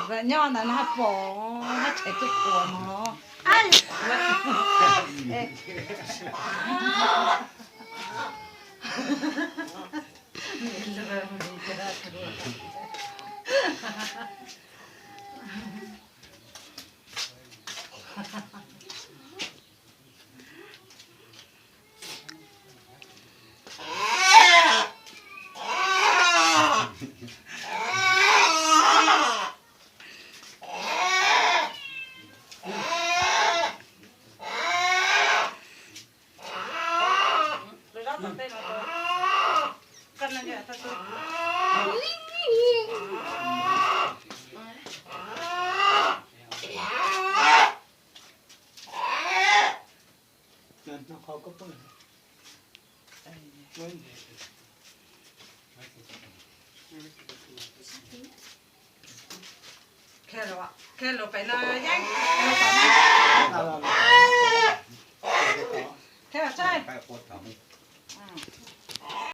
Nyob ntawd no pom, haj tshais tuaj pom no. Khe lus pem no yeej, thiab tsaij.